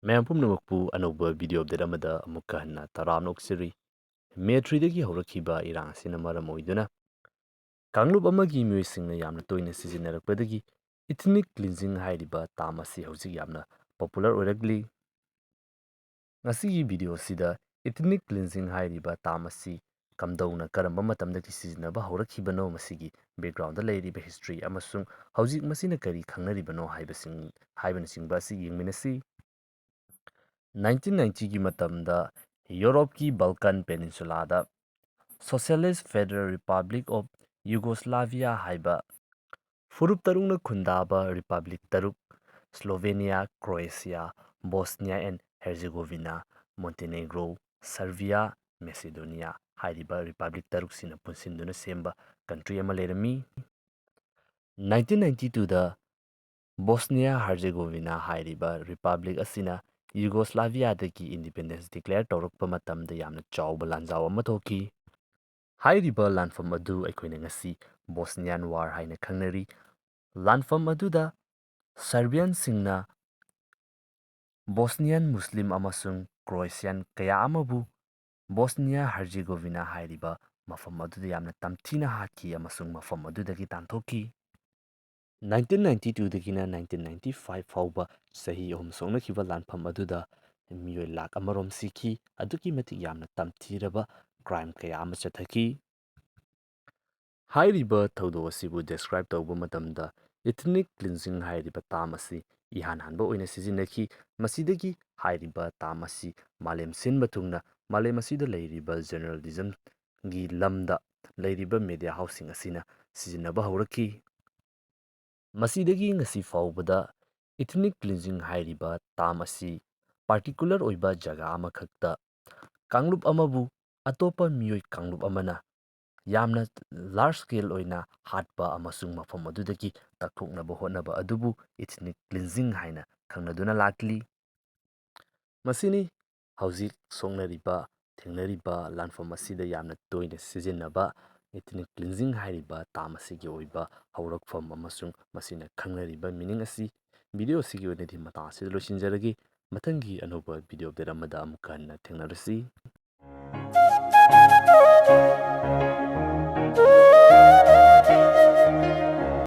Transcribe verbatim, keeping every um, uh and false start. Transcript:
ꯃꯌꯥꯝ ꯄꯨꯝꯅꯃꯛꯄꯨ ꯑꯅꯧꯕ video update ꯑꯃꯗ ꯑꯃꯨꯛꯀ ꯍꯟꯅ ꯇꯔꯥꯝꯅ ꯑꯣꯛꯆꯔꯤ꯫ May threeꯗꯒꯤ ꯍꯧꯔꯛꯈꯤꯕ ꯏꯔꯥꯡ ꯑꯁꯤꯅ ꯃꯔꯝ ꯑꯣꯏꯗꯨꯅ ꯀꯥꯡꯂꯨꯞ ꯑꯃꯒꯤ ꯃꯤꯑꯣꯏꯁꯤꯡꯅ ꯌꯥꯝꯅ ꯇꯣꯏꯅ ꯁꯤꯖꯤꯟꯅꯔꯛꯄꯗꯒꯤ ethnic cleansing ꯍꯥꯏꯔꯤꯕ term ꯑꯁꯤ ꯍꯧꯖꯤꯛ ꯌꯥꯝꯅ popular ꯑꯣꯏꯔꯛꯂꯤ꯫ ꯉꯁꯤꯒꯤ video ꯑꯁꯤꯗ ethnic cleansing ꯍꯥꯏꯔꯤꯕ term ꯑꯁꯤ ꯀꯝꯗꯧꯅ ꯀꯔꯝꯕ ꯃꯇꯝꯗꯒꯤ ꯁꯤꯖꯤꯟꯅꯕ ꯍꯧꯔꯛꯈꯤꯕꯅꯣ, ꯃꯁꯤꯒꯤ backgroundꯗ ꯂꯩꯔꯤꯕ history ꯑꯃꯁꯨꯡ ꯍꯧꯖꯤꯛ ꯃꯁꯤꯅ ꯀꯔꯤ ꯈꯪꯅꯔꯤꯕꯅꯣ ꯍꯥꯏꯕꯁꯤꯡ, ꯍꯥꯏꯕꯅꯆꯤꯡꯕ ꯑꯁꯤ ꯌꯦꯡꯃꯤꯟꯅꯁꯤ꯫ Nineteen ninetyꯒꯤ ꯃꯇꯝꯗ ꯌꯨꯔꯣꯞꯀꯤ Balkan Peninsulaꯗ Socialist Federal Republic of Yugoslavia ꯍꯥꯏꯕ ꯐꯨꯔꯨꯞ ꯇꯔꯨꯛꯅ ꯈꯨꯟꯗꯥꯕ republic ꯇꯔꯨꯛ, Slovenia, Croatia, Bosnia and Herzegovina, Montenegro, Serbia, Macedonia ꯍꯥꯏꯔꯤꯕ republic ꯇꯔꯨꯛꯁꯤꯅ ꯄꯨꯟꯁꯤꯟꯗꯨꯅ ꯁꯦꯝꯕ country ꯑꯃ ꯂꯩꯔꯝꯃꯤ꯫ Nineteen ninety twoꯗ Bosnia Herzegovina ꯍꯥꯏꯔꯤꯕ republic ꯑꯁꯤꯅ Yugoslaviaꯗꯒꯤ independence declare ꯇꯧꯔꯛꯄ ꯃꯇꯝꯗ ꯌꯥꯝꯅ ꯆꯥꯎꯕ ꯂꯥꯟꯖꯥꯎ ꯑꯃ ꯊꯣꯛꯈꯤ꯫ ꯍꯥꯏꯔꯤꯕ ꯂꯥꯟꯐꯝ ꯑꯗꯨ ꯑꯩꯈꯣꯏꯅ ꯉꯁꯤ Bosnian War ꯍꯥꯏꯅ ꯈꯪꯅꯔꯤ꯫ ꯂꯥꯟꯐꯝ ꯑꯗꯨꯗ Serbianꯁꯤꯡꯅ Bosnian Muslim ꯑꯃꯁꯨꯡ Croatian ꯀꯌꯥ ꯑꯃꯕꯨ Bosnia Herzegovina ꯍꯥꯏꯔꯤꯕ ꯃꯐꯝ ꯑꯗꯨꯗ ꯌꯥꯝꯅ ꯇꯝꯊꯤꯅ ꯍꯥꯠꯈꯤ ꯑꯃꯁꯨꯡ ꯃꯐꯝ ꯑꯗꯨꯗꯒꯤ ꯇꯥꯟꯊꯣꯛꯈꯤ꯫ Nineteen ninety twoꯗꯒꯤꯅ nineteen ninety five ꯐꯥꯎꯕ ꯆꯍꯤ ꯑꯍꯨꯝ ꯁꯣꯛꯅꯈꯤꯕ ꯂꯥꯟꯐꯝ ꯑꯗꯨꯗ ꯃꯤꯑꯣꯏ ꯂꯥꯈ ꯑꯃꯔꯣꯝ ꯁꯤꯈꯤ꯫ ꯑꯗꯨꯛꯀꯤ ꯃꯇꯤꯛ ꯌꯥꯝꯅ ꯇꯝꯊꯤꯔꯕ crime ꯀꯌꯥ ꯑꯃ ꯆꯠꯊꯈꯤ꯫ ꯍꯥꯏꯔꯤꯕ ꯊꯧꯗꯣꯛ ꯑꯁꯤꯕꯨ describe ꯇꯧꯕ ꯃꯇꯝꯗ ethnic cleansing ꯍꯥꯏꯔꯤꯕ term ꯑꯁꯤ ꯏꯍꯥꯟ ꯍꯥꯟꯕ ꯑꯣꯏꯅ ꯁꯤꯖꯤꯟꯅꯈꯤ꯫ ꯃꯁꯤꯗꯒꯤ ꯍꯥꯏꯔꯤꯕ term ꯑꯁꯤ ꯃꯥꯂꯦꯝ ꯁꯤꯟꯕ ꯊꯨꯡꯅ ꯃꯥꯂꯦꯝ ꯑꯁꯤꯗ ꯂꯩꯔꯤꯕ journalismꯒꯤ ꯂꯝꯗ ꯂꯩꯔꯤꯕ media houseꯁꯤꯡ ꯑꯁꯤꯅ ꯁꯤꯖꯤꯟꯅꯕ ꯍꯧꯔꯛꯈꯤ꯫ ꯃꯁꯤꯗꯒꯤ ꯉꯁꯤ ꯐꯥꯎꯕꯗ ethnic cleansing ꯍꯥꯏꯔꯤꯕ term ꯑꯁꯤ particular ꯑꯣꯏꯕ ꯖꯒꯥ ꯑꯃꯈꯛꯇ ꯀꯥꯡꯂꯨꯞ ꯑꯃꯕꯨ ꯑꯇꯣꯞꯄ ꯃꯤꯑꯣꯏ ꯀꯥꯡꯂꯨꯞ ꯑꯃꯅ ꯌꯥꯝꯅ large scale ꯑꯣꯏꯅ ꯍꯥꯠꯄ ꯑꯃꯁꯨꯡ ꯃꯐꯝ ꯑꯗꯨꯗꯒꯤ ꯇꯛꯊꯣꯛꯅꯕ ꯍꯣꯠꯅꯕ ꯑꯗꯨꯕꯨ ethnic cleansing ꯍꯥꯏꯅ ꯈꯪꯅꯗꯨꯅ ꯂꯥꯛꯂꯤ꯫ ꯃꯁꯤꯅꯤ ꯍꯧꯖꯤꯛ ꯁꯣꯛꯅꯔꯤꯕ, ꯊꯦꯡꯅꯔꯤꯕ ꯂꯥꯟꯐꯝ ꯑꯁꯤꯗ ꯌꯥꯝꯅ ꯇꯣꯏꯅ ꯁꯤꯖꯤꯟꯅꯕ ethnic cleansing ꯍꯥꯏꯔꯤꯕ term ꯑꯁꯤꯒꯤ ꯑꯣꯏꯕ ꯍꯧꯔꯛꯐꯝ ꯑꯃꯁꯨꯡ ꯃꯁꯤꯅ ꯈꯪꯅꯔꯤꯕ meaning ꯑꯁꯤ꯫ Video ꯑꯁꯤꯒꯤ ꯑꯣꯏꯅꯗꯤ ꯃꯇꯥꯡ ꯑꯁꯤꯗ ꯂꯣꯏꯁꯤꯟꯖꯔꯒꯦ꯫ ꯃꯊꯪꯒꯤ ꯑꯅꯧꯕ video update ꯑꯃꯗ ꯑꯃꯨꯛꯀ ꯍꯟꯅ ꯊꯦꯡꯅꯔꯁꯤ꯫